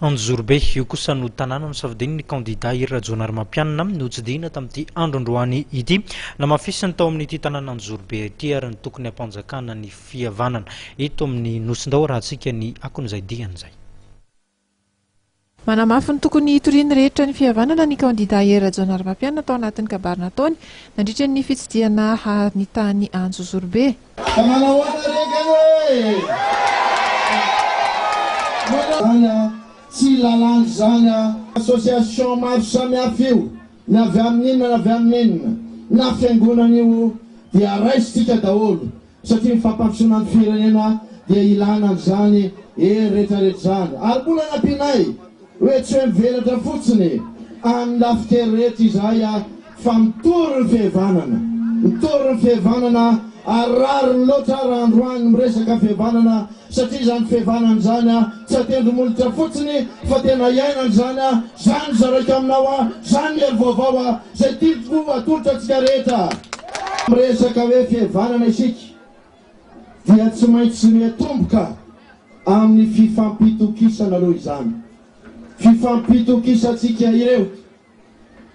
Anjozorobe, io kosa no tanàna nosafidian'ny kandida Hery Rajaonarimampianina notsidihina tamin'ity andro androany ity. Namafisiny tao amin'ity tanàna Anjozorobe ity ary ny tokony hampanjakana ny fihavanana eto amin'ny Nosy-Ndao arahantsika ny akon'izay dian'izay. Manamafy ny tokony hitorian'ny rehetra ny fihavanana ny kandida Hery Rajaonarimampianina tao anatin'ny kabary nataony nandritra ny fitsidihana ny tany Anjozorobe. Fa manahoana re kay e! Zany a, tsy lalàna izany a! Association maro samihafa io, na avy amin'inona na avy amin'inona, na fiangonana io dia raisintsika daholo satria ny fampandrosoana ny firenena dia ilana an'izany hery rehetrarehetra izany. Ary mbola nampianay hoe tsy hoe mivelatra fotsiny amin'ny lafin-kery rehetra izahay fa mitory ny fihavanana. Mitory ny fihavanana ary rariny loatra raha androany ny miresaka fihavanana satria izany fihavanana izany tsy an-tendro-molotra fotsiny fa tena iainana izany, izany zaraiko aminao, izany ny hery vaovao izay tiako atolotra antsika rehetra. Miresaka hoe fihavanana isika dia tsy maintsy miatomboka amin'ny fifampitokisana aloha izany. Fifampitokisantsika ireo,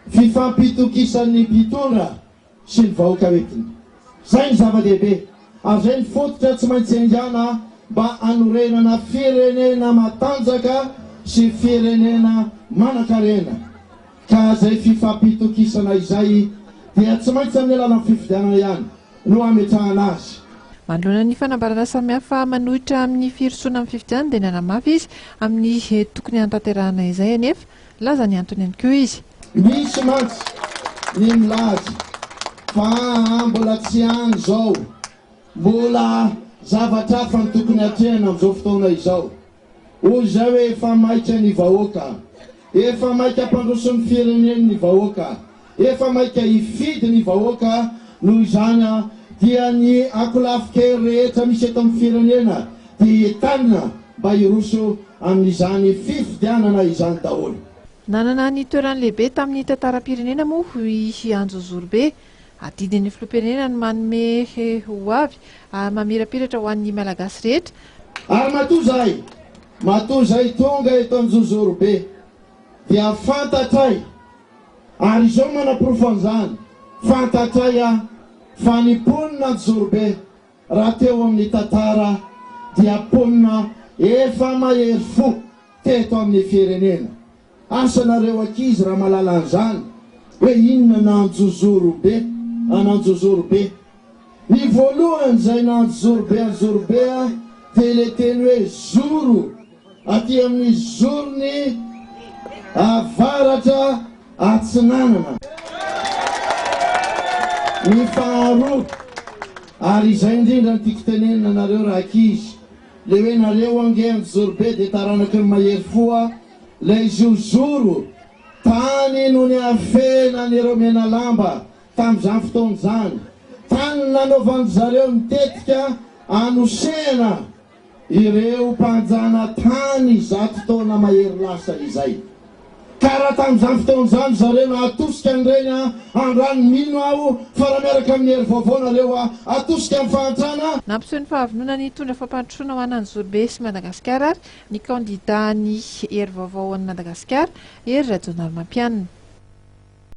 fifampitokisan'ny mpitondra sy ny vahoaka entiny. Izay no zava-dehibe ary izay no fototra tsy maintsy iaingana mba hanorenana firenena matanjaka sy firenena manankarena. Ka izay fifampitokisana izay dia tsy maintsy amin'ny alalan'ny fifidianana ihany no hametrahana azy. Manoloana ny fanambarana samihafa manohitra amin'ny firosoana amin'ny fifidianana dia nanamafy izy amin'ny tokony hanatanterahana izay anefa nilaza ny antony ihany koa izy. Misy mantsy ny milaza fa aa mbola tsy any izao, mbola zavatra hafa no tokony hatrehina amin'izao fotoana izao. Hoy izay hoe efa maika ny vahoaka, efa maika hampandroso ny fireneny ny vahoaka, efa maika hifidy ny vahoaka, noho izany dia ny ankolafin-kery rehetra misy eto amin'ny firenena dia entanina mba hiroso amin'izany fifidianana izany daholo. Nanana ny toerany lehibe tamin'ny tantaram-pirenena moa i Anjozorobe. Adidin'ny filoham-pirenena ny manome ho avy mamirapiratra ho an'ny Malagasy rehetra. Ary matoa izahay, matoa izahay tonga eto Anjozorobe dia fantatray, ary izao manaporofo an'izany, fantatray fa ny mponina Anjozorobe raha teo amin'ny tantara dia mponina efa mahery fo teto amin'ny firenena. Asa nareo ankizy raha malala an'izany hoe inona nanjozoro be an'Anjozoro be. Ny voalohany izay nanjozoro be anjozoro be dia ilay teny hoe zoro aty amin'ny zorony avaratra atsinanana. Ny faharoa, ary izay indrindra no tiako tenenina anareo raha ankizy, ilay hoe nareo ange anjozoro be dia taranaky ny mahery fo a! Ilay zozoro tany no niafenan'ireo menalamba tamin'izany fotoana izany. Tany nanaovan-dry zareo ny tetika hanosehana ireo mpanjana-tany 100 taona mahery lasa izay. Ka raha tamin'izany fotoana izany ry zareo nahatosika an'ireny androany, mino aho fa raha miaraka amin'ny hery vaovao nareo hatosika amin'ny fahantrana. Nampiseho ny fahavononany hitondra fampandrosoana ho an'Anjozorobe sy Madagasikara ary ny kandidàn'ny Hery Vaovao an'i Madagasikara, Hery Rajaonarimampianina.